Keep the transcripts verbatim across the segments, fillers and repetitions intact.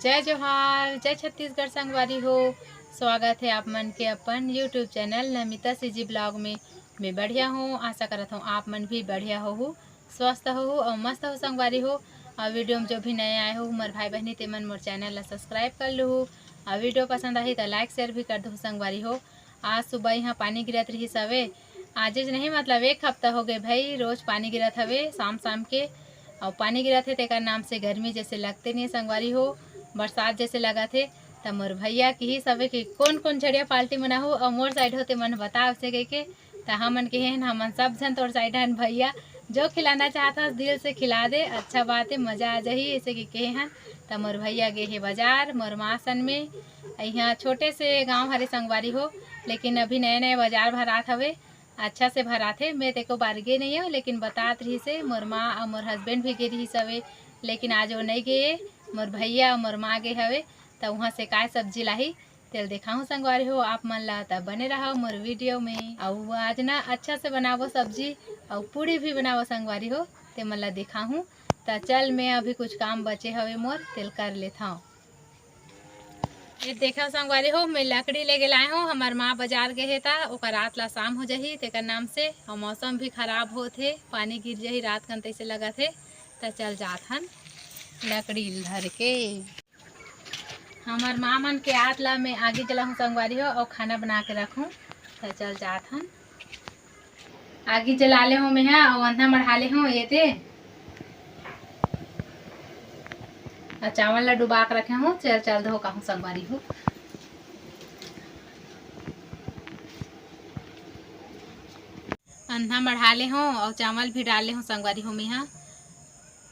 जय जोहार, जय छत्तीसगढ़ संगवारी हो। स्वागत है आप मन के अपन YouTube channel Namita CG blog में। मैं बढ़िया हूँ, आशा करत हूँ आप मन भी बढ़िया होहू, स्वस्थ होहू और मस्त हो संगवारी हो। और वीडियो में जो भी नए आए हो मोर भाई बहनी, ते मन मोर चैनल ला सब्सक्राइब कर लूहू। और वीडियो पसंद आही तो लाइक शेयर भी कर दो संगवारी हो। आज सुबह यहाँ पानी गिरत रहिस हवे, आजेच नहीं, मतलब एक हफ्ता हो गए भाई, रोज पानी गिरत हवे शाम शाम के। और पानी गिरत है तेकर नाम से गर्मी जैसे लगते नहीं संगवारी हो। बरसात जैसे लगत है। त मोर भैया किहिस हवे कि कौन कौन झड़िया पार्टी मनाहू और मोर साइड होते मन बताव से कह के। त हमन के हन, हमन सब झन तोर साइड हन भैया, जो खिलाना चाहत हस दिल से खिला दे, अच्छा बात है, मजा आ जाही, ऐसे कि कहे हन। त मोर भैया गे हे बाजार मोर माँ सन में। यहाँ छोटे से गांव हरे संगवारी हो, लेकिन अभी नए नए बाजार भरात हवे, अच्छा से भराथे। मैं तेको बार गे नहीं हूँ, लेकिन बतात रहिस हे मोर माँ और मोर हस्बैंड भी गे रहिस हवे, लेकिन आज वो नहीं गे, मोर भैया और मोर माँ गे हवे। त वहाँ से काय सब्जी लाही तेल देखाहूँ संगवारी हो आप मन ला, त बने रहो मोर वीडियो में। अउ आज ना अच्छा से बनाबो सब्जी, अउ पूड़ी भी बनाबो संगवारी हो, ते मन ला देखाहूँ। त चल, मैं अभी कुछ काम बचे हवे मोर, तेल कर लेथव। ये देखो संगवारी हो, मैं लकड़ी लेके लाए हूँ, हमार माँ बाजार गए हे, त ओकर रात ला शाम हो जाही तेकर नाम से, और मौसम भी खराब होत हे, पानी गिर जाही रात कन तैसे लगत हे। त चल जात हन लकड़ी धर के। हमार माँ मन के आत ला मैं आगी जलाहूँ संगवारी हो, और खाना बना के रखूँ। त चल जात हन। आगी जला ले हूँ मैं हा, और अंधा मढ़ा ले हूँ ये दे, और चावल ला डुबा के रखे हूँ। चल चल धो कहूँ संगवारी हो। अंधा मढ़ा ले हूँ और चावल भी डाल ले हूँ संगवारी हो मैं हा,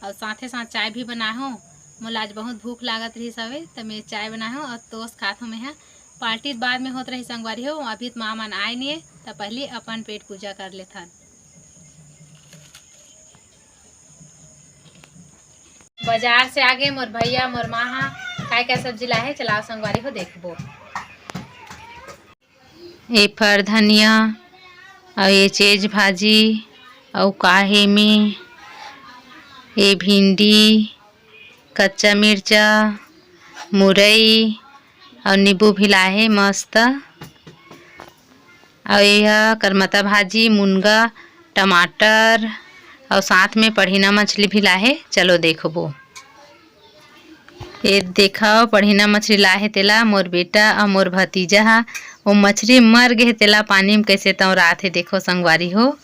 और साथे साथ चाय भी बनाए हूँ। मोला आज बहुत भूख लागत रहिस हवे, त मैं चाय बनाए हूँ और तोस खात हूँ मैं हा। पार्टी बाद में होत रही संगवारी हो, अभी त माँ मन आए नहीं, त पहले अपन पेट पूजा कर लेथन। बाजार से आगे मोर भैया मोर माँ हा काय काय सब्जी लाहे, चलाओ संगवारी हो देखबो। ए फर धनिया, अउ ए चेज भाजी, अउ का हे में, ए भिंडी, कच्चा मिर्चा, मुरई, अउ नींबू भी लाहे मस्त। अउ एहा करमता भाजी, मुनगा, टमाटर, अउ साथ में पढ़िना मछली भी लाहे। चलो देखबो। ए देखव, पढ़िना मछली लाहे तेला मोर बेटा अउ मोर भतीजा हा। ओ मछली मर गे हे, तेला पानी में कैसे तौरात हे, देखो संगवारी हो।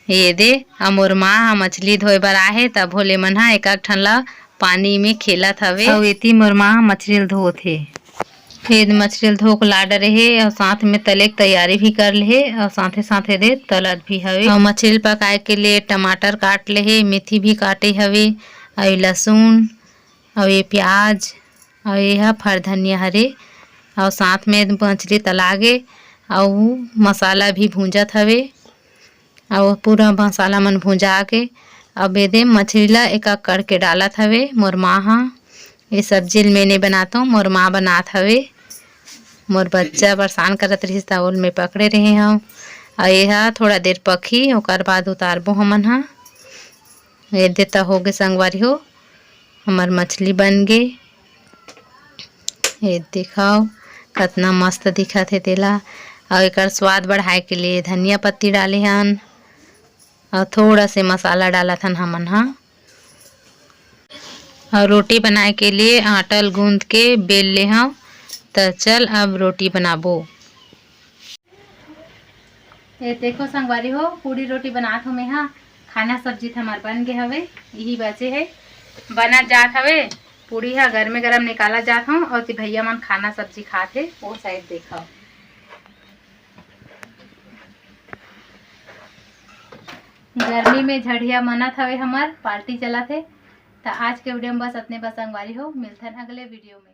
ये दे, अउ मोर माँ हा मछली धोए बर आहे, तभो ले मन हा एक एक ठन ला पानी में खेलत हवे। अउ एती मोर माँ हा मछली ल धोत हे। फेर मछली ल धो के ला डरे हे, अउ साथ में तले के तैयारी भी कर ले हे, अउ साथे साथे दे तलत भी हवे। अउ मछली ल पकाए के लिए टमाटर काट ले हे, मेथी भी काटे हवे, अउ लहसुन, अउ ये प्याज, अउ ये ह फर धनिया हरे, अउ साथ में मछली तला गे, अउ मसाला भी भूंजत हवे, अउ पूरा मसाला मन भूंजा के अब एदे मछली ला एक एक करके डालत हवे मोर माँ हा। ये सब्जी ल मैं नइ बनात हूँ, मोर माँ बनात हवे। मोर बच्चा परेशान करत रहिस, त ओल मैं पकड़े रहे हूँ। अउ ये हा थोड़ा देर पकही, ओकर बाद उतारबो हमन हा। ये दे त होगे संगवारी हो, हमर मछली बन गे। ये दिखाओ, कतना मस्त दिखत हे तेला। अउ एकर स्वाद बढ़ाए के लिए धनिया पत्ती डाले हन, अउ थोड़ा से मसाला डालत हन हमन हा। अउ रोटी बनाए के लिए आटा ल गूंद के बेल ले हव। त चल, अब रोटी बनाबो। ये देखो संगवारी हो, पूड़ी रोटी बनात हो मैं हा। खाना सब्जी त हमार बन गे हवे, यही बचे हे, बनत जात हवे। पूड़ी हा गरमे गरम निकाला जात हो, और ती भैया मन खाना सब्जी खात हे, वो साइड देखो। गर्मी में झड़िया मनत हवे, हमार पार्टी चलत हे। त आज के वीडियो में बस अतने बस संगवारी हो, मिलथन अगले वीडियो में।